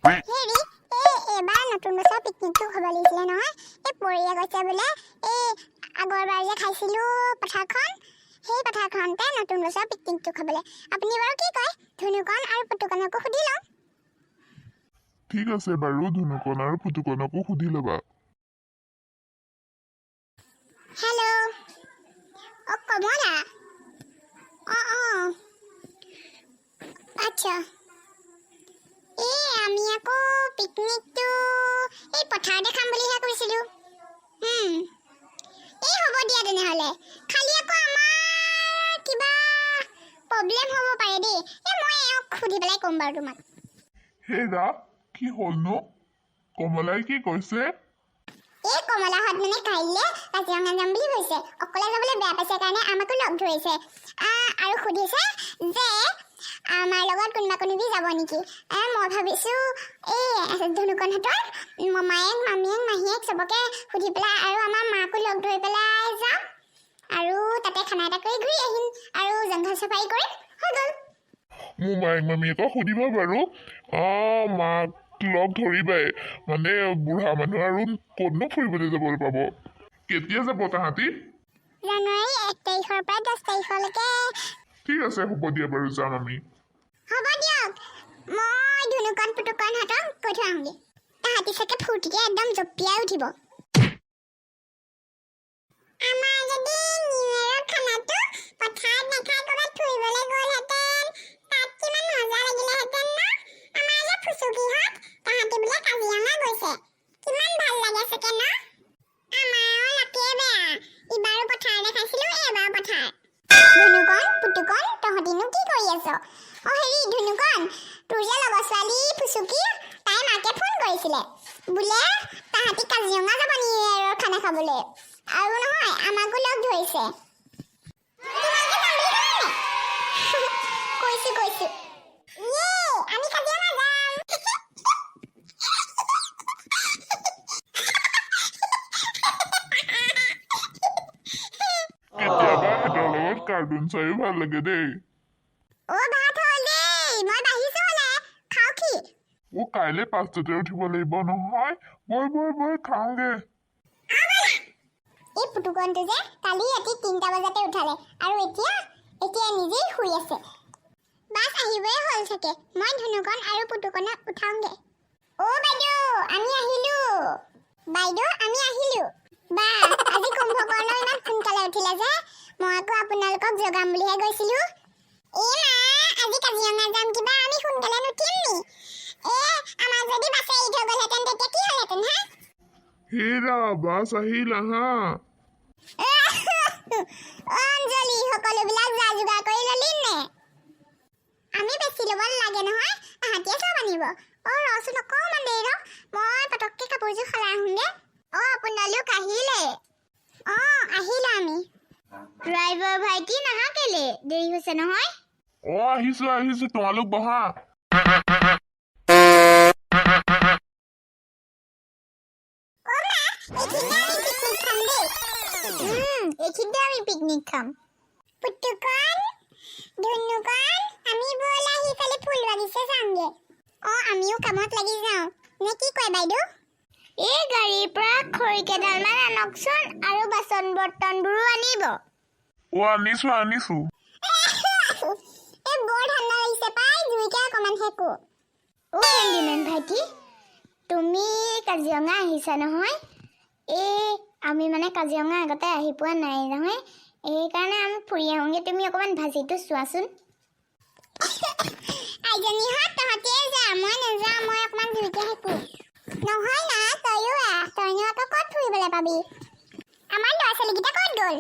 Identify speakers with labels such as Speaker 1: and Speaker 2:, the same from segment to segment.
Speaker 1: হেৰি, এই এইবাৰ নতুন বছৰ পিকনিকটো খাব লাগিছিলে নহয়। এই পৰিয়ে কৈছে বোলে, এই আগৰবাৰ যে খাইছিলোঁ পথাৰখন, সেই পথাৰখনতে নতুন বছৰ পিকনিকটো খাবলৈ। আপুনি বাৰু কি কয়? ধুনুকণ আৰু পুতুকণকো সুধি লওঁ।
Speaker 2: ঠিক আছে বাৰু, ধুনুকণ আৰু ফুটুকণকো সুধি ল'বা।
Speaker 1: হেল্ল', অ' কমলা, অঁ অঁ আচ্ছা। এই আমি আকৌ পিকনিকটো এই পথাৰতে খাম বুলিহে কৈছিলোঁ। এই হ'ব দিয়া তেনেহ'লে। খালি আকৌ আমাৰ কিবা প্ৰব্লেম হ'ব পাৰে দেই। এই মই এওঁক সুধি পেলাই ক'ম বাৰু তোমাক।
Speaker 2: হেৰা, কি হ'লনো? কমলাই কি কৈছে?
Speaker 1: এই কমলাহঁত মানে কাইলৈ কাজিৰঙা যাম বুলি কৈছে। অকলে যাবলৈ বেয়া পাইছে কাৰণে আমাকো লগ ধৰিছে আৰু সুধিছে যে আমাৰ লগত কোনোবা কোনোবি যাব নেকি। মই ভাবিছোঁ, এই ধুনুকণহঁতৰ মমায়েক, মামীয়েক, মাহীয়েক চবকে সুধি পেলাই আৰু আমাৰ মাকো লগ ধৰি পেলাই যাম আৰু তাতে খানা এটা কৰি ঘূৰি আহিম আৰু জংঘল চাফাৰী কৰিম, হৈ গ'ল।
Speaker 2: মোমায়েক মামীয়েকক সুধিবা বাৰু। মাক লগ ধৰিবাই। মানে বুঢ়া মানুহ আৰু ক'তনো ফুৰিবলৈ যাবলৈ পাব? কেতিয়া যাব তাহাঁতি?
Speaker 1: জানুৱাৰী 1 তাৰিখৰ পৰা 10 তাৰিখলৈকে।
Speaker 2: ঠিক আছে, হ'ব দিয়া বাৰু, যাম আমি।
Speaker 1: হ'ব দিয়ক, মই ধুনুকণ পুতুকণহঁতক কৈ থৈ আহোঁগৈ। তাহাঁতি চাগে ফূৰ্তিতে একদম জঁপিয়াই উঠিব। আমাৰ যদি নিউ ইয়েৰৰ খানাটো পথাৰত নাখাই ক'ৰবাত ফুৰিবলৈ গ'লহেঁতেন, তাত কিমান মজা লাগিলেহেঁতেন ন? আমাৰ যে ফুচুকীহঁত, তাহাঁতি বোলে কাজিৰঙা গৈছে। কিমান ভাল লাগে চাগে ন? আমাৰো লাকে বেয়া, ইবাৰো পথাৰতে খাইছিলোঁ, এইবাৰো পথাৰ। ধুনুকণ, পুতুকণ, তহঁতিনো কি কৰি আছ? অ হেৰি ধুনুকণ, তোৰ যে লগৰ ছোৱালী ফুচুকী, তাই মাকে ফোন কৰিছিলে বোলে, তাহাঁতি কাজিৰঙা যাব নিউ ইয়েৰৰ খানা খাবলৈ। আৰু নহয়, আমাকো লগ ধৰিছে। তোমালোকে যাম বুলি ক'লা নে? কৈছো কৈছো। ইয়ে, আমি কাজিৰঙা যাম।
Speaker 2: কেতিয়াবা সিহঁতৰ লগত কাৰ্টুন চাইও ভাল লাগে দেই।
Speaker 1: অ ভাত হ'ল দেই, মই বাঢ়িছো হ'লে খাওকহি।
Speaker 2: অ কাইলৈ 5টাতে উঠিব লাগিব নহয়। বৈ বৈ বৈ, খাওঁগে।
Speaker 1: এই পুতুকণটো যে কালি ৰাতি 3টা বজাতে উঠালে আৰু এতিয়া এতিয়া নিজেই শুই আছে। বাছ আহিবই হ'ল চাগে, মই ধুনুকণ আৰু পুতুকণক উঠাওঁগে। অ' বাইদেউ, আমি আহিলো। বাইদেউ, আমি আহিলো। বা, আজি কুম্ভকৰ্ণ ইমান সোনকালে উঠিলে যে? মই আকৌ আপোনালোকক জগাম বুলিহে গৈছিলো। এই মা, আজি কাজিৰঙা যাম, কিবা আমি সোনকালে নুঠিম নি? এ আমাক যদি বাছে এৰি থৈ গ'লহেঁতেন, তেতিয়া কি হ'লহেঁতেন হা?
Speaker 2: হেৰা, বাছ আহিল, আহা।
Speaker 1: অ অঞ্জলি, সকলোবিলাক যা যোগাৰ কৰি ললি নে? আমি বেছি ল'ব নালাগে নহয়, তাহাঁতিয়ে চব আনিব। অ ৰচোন অকণমান দেৰি ৰ, মই পটককৈ কাপোৰযোৰ সলাই আহোঁগে। অ আপোনালোক আহিলে? অ আহিলো আমি।
Speaker 3: ড্ৰাইভাৰ ভাইটি, নাহা কেলে? দেৰি হৈছে নহয়।
Speaker 2: অ আহিছো আহিছো, তোমালোক বহা।
Speaker 1: অ মা, এইখিনিতে আমি পিকনিক খাম দেই।
Speaker 3: এইখিনিতে আমি পিকনিক খাম।
Speaker 1: পুতুকণ, ধুনুকণ, আমি ব'লা সিফালে ফুল বাগিচা যামগে। অ আমিও কামত লাগি যাওঁ নে কি কয় বাইদেউ?
Speaker 3: এই গাড়ীৰ পৰা খৰি কেইডালমান আনকচোন আৰু বাচন বৰ্তনবোৰো আনিব।
Speaker 2: অ আনিছো আনিছো।
Speaker 1: এই বৰ ঠাণ্ডা লাগিছে পাই, জুইকে অকণমান সেকো।
Speaker 3: অ হেণ্ডিমেন ভাইটি, তুমি কাজিৰঙা আহিছা নহয়? এই আমি মানে কাজিৰঙা আগতে আহি পোৱা নাই নহয়, সেইকাৰণে আমি ফুৰি আহোঁগৈ। তুমি অকণমান ভাজিটো চোৱাচোন।
Speaker 1: আইজনীহঁত, তহঁতিয়ে যা, মই নাযাওঁ, মই অকণমান জুইকে সেকো। নহয় না, তয়ো আহ, তইনো আকৌ ক'ত ফুৰিবলৈ পাবি? আমাৰ ল'ৰা ছোৱালীকেইটা ক'ত গ'ল?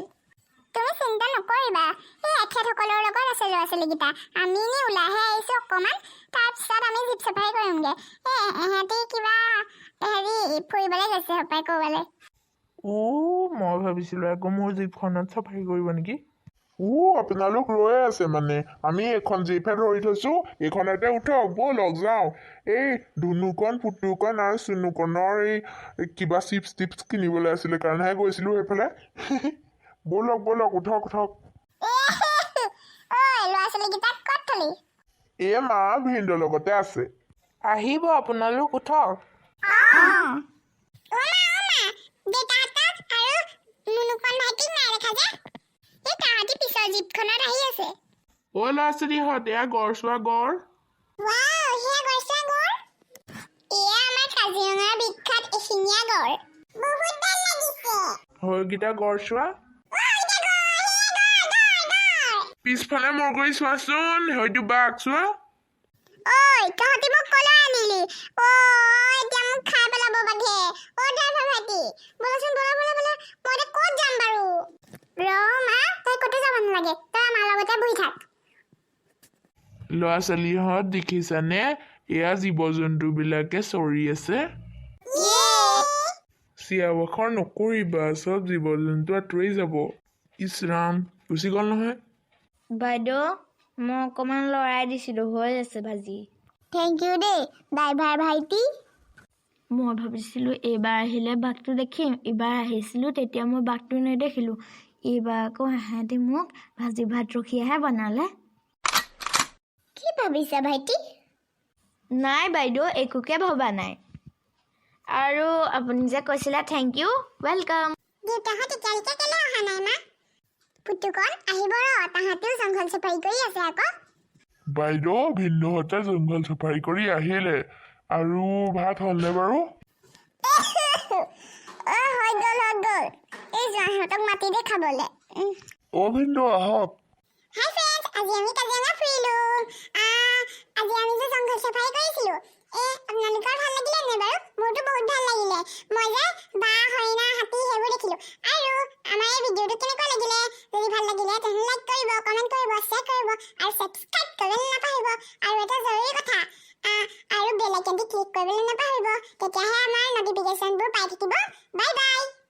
Speaker 1: তুমি চিন্তা নকৰিবা, এই এখেতসকলৰ লগত আছে ল'ৰা ছোৱালীকেইটা। আমি এনেই ওলাইহে আহিছোঁ অকণমান, তাৰপিছত আমি জীপ চাফাৰী কৰিমগৈ। এই এহেঁতি কিবা হেৰি ফুৰিবলৈ গৈছে হপাই ক'ৰবালৈ।
Speaker 4: অ মই ভাবিছিলোঁ আকৌ মোৰ জীপখনত চাফাৰী কৰিব নেকি।
Speaker 2: ও আপোনালোক ৰৈ আছে মানে? আমি এইখন জীপহে ধৰি থৈছো, এইখনতে উঠক, ব'লক যাওঁ। এই ধুনুকণ, পুতুকণ আৰু চুনুকণৰ এই কিবা চিপছ টিপছ কিনিবলৈ আছিলে কাৰণেহে গৈছিলোঁ সেইফালে। ব'লক ব'লক, উঠক উঠক।
Speaker 1: ঐ, ল'ৰা ছোৱালীকেইটাক ক'ত থলি?
Speaker 2: এই মা ভিনদেউৰ লগতে আছে।
Speaker 4: আহিব, আপোনালোক উঠক।
Speaker 1: অ মা, অ মা, দেউতাহঁতক আৰু মুনুকণ ভাইটিক নাই দেখা যে।
Speaker 3: এই তাহাঁতি পিছৰ জীপখনত আহি আছে।
Speaker 4: অ' ল'ৰা ছোৱালীহঁত, এয়া গড় চোৱা, গড়।
Speaker 1: ৱাও, সেয়া গড়চোৱা গড়।
Speaker 3: এয়া আমাৰ কাজিৰঙাৰ বিখ্যাত এশিঙীয়া গড়।
Speaker 1: বহুত ভাল লাগিছে।
Speaker 4: সৈকেইটা গড় চোৱা।
Speaker 2: পিছফালে মূৰ কৰি চোৱাচোন, হয়তো বাঘ চোৱা।
Speaker 3: ঐ, তহঁতি মোক ক'লৈ আনিলি? অ, এতিয়া মোক খাই পেলাব বাঘে। অ ড্ৰাইভাৰ ভাইটি, ব'লাচোন, ব'লা ব'লা ব'লা। মই এতিয়া ক'ত যাম বাৰু? ৰ মা, তই ক'তো যাব নালাগে, তই আমাৰ লগতে বহি থাক।
Speaker 4: ল'ৰা ছোৱালীহঁত, দেখিছানে, এয়া জীৱ জন্তুবিলাকে চৰি আছে।
Speaker 2: চিঞৰ বাখৰ নকৰিবা, চব জীৱ জন্তু আঁতৰি যাব। ইছ ৰাম, গুচি গ'ল নহয়।
Speaker 5: বাইদেউ, মই অকণমান লৰাই দিছিলোঁ, হৈ আছে ভাজি।
Speaker 3: Thank U দেই ড্ৰাইভাৰ ভাইটি।
Speaker 5: মই ভাবিছিলোঁ এইবাৰ আহিলে বাঘটো দেখিম। ইবাৰ আহিছিলোঁ, তেতিয়া মই বাঘটো নেদেখিলোঁ। এইবাৰ আকৌ সিহঁতি মোক ভাজি ভাত ৰখিয়াহে বনালে।
Speaker 3: কি ভাবিছা ভাইটি?
Speaker 5: নাই বাইদেউ, একোকে ভবা নাই। আৰু আপুনি যে কৈছিলে, thank U, welcome.
Speaker 1: দেউতাহঁত এতিয়ালৈকে কেলে অহা নাই মা?
Speaker 3: পুতুকণ আহিব ৰ, তাহাঁতিও জংঘল চাফাৰী কৰি আছে আকৌ।
Speaker 2: বাইদেউ, ভিন্দুহঁতে জংঘল চাফাৰী কৰি আহিলে। আৰু ভাত হ'লনে বাৰু?
Speaker 3: অ, হৈ গ'ল, হৈ গ'ল। এই জোঁৱাইহঁতক মাতি দে খাবলৈ।
Speaker 2: অ' ভিন্দু, আহক।
Speaker 1: হাই ফ্ৰেণ্ডছ, আজি আমি কাজিৰঙা ফুৰিলো। আজি আমি যে জংঘল চাফাৰী কৰিছিলো, এই আপোনালোকৰ ভাল লাগিলে নে বাৰু? মোৰতো বহুত ভাল লাগিলে। মই যে বাঘ, হৰিণা, হাতী সেইবোৰ দেখিলো। আৰু আমাৰ এই ভিডিঅ'টো কেনেকুৱা লাগিলে? যদি ভাল লাগিলে তেনেহ'লে লাইক কৰিব, কমেণ্ট কৰিব, শ্বেয়াৰ কৰিব আৰু ছাবস্ক্ৰাইব কৰিবলৈ নাপাহৰিব। আৰু এটা জৰুৰী কথা, আৰু বেল আইকনটো ক্লিক কৰিবলৈ নাপাহৰিব, তেতিয়াহে আমাৰ নটিফিকেশ্যনবোৰ পাই থাকিব। Bye bye.